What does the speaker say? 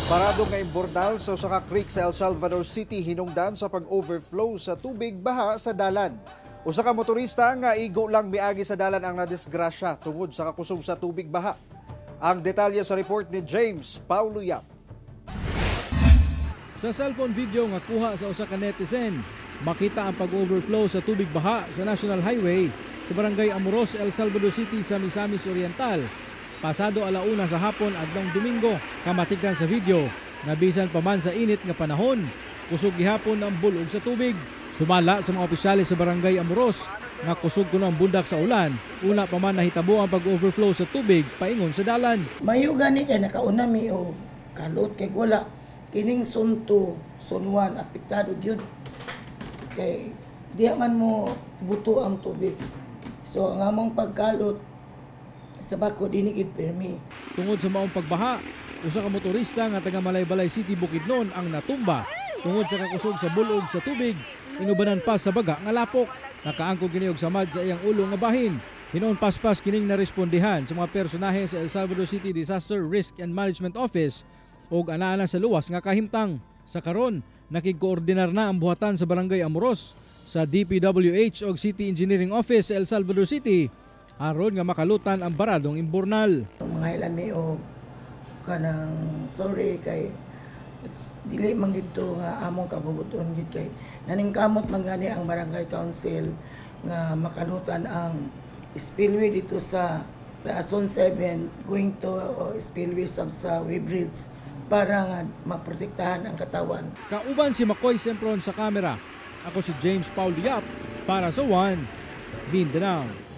Barado nga imburnal sa usa ka creek sa El Salvador City hinungdan sa pag-overflow sa tubig baha sa dalan. Usa ka motorista nga igo lang miagi sa dalan ang nadisgrasya tungod sa kakusog sa tubig baha. Ang detalye sa report ni James Paulo Yap. Sa cellphone video nga kuha sa usa ka netizen, makita ang pag-overflow sa tubig baha sa National Highway sa Barangay Amoros, El Salvador City sa Misamis Oriental. Pasado 1:00 sa hapon adlong Domingo. Kamatikdan sa video, nabisan pa man sa init nga panahon, kusog gihapon ang bulog sa tubig. Sumala sa mga opisyales sa Barangay Amoros nga kusog kuno ang bundak sa ulan, una pa man nahitabo ang pag-overflow sa tubig paingon sa dalan. Mayo gani kay nakauna mi og kalot kay wala kining Zone 2, Zone 1 apektado gyud. Kay diha man mo buto ang tubig. So ang among pagkalot sa bako dini gid pirmi. Tungod sa maong pagbaha, usa ka motorista nga taga Malaybalay City, Bukidnon ang natumba tungod sa kakusog sa bulog sa tubig, inubanan pa sa baga nga lapok. Nakaangkog kini og samad sa iyang ulo nga bahin. Hinuon paspas kining narespondihan sa mga personahe sa El Salvador City Disaster Risk and Management Office ug anaa na sa luwas nga kahimtang. Sa karon, nakigkoordinar na ang buhatan sa Barangay Amoros sa DPWH og City Engineering Office sa El Salvador City aron nga makalutan ang baradong imburnal. Mga ilami og kanang sorry kay it's, dili man gid to nga among kabubuton gid kay naningkamot man gani ang barangay council nga makalutan ang spillway dito sa Zone 7 going to spillway sab sa weighbridge para nga maprotektahan ang katawan. Kauban si Makoy Sempron sa kamera. Ako si James Paul Yap para sa One Mindanao.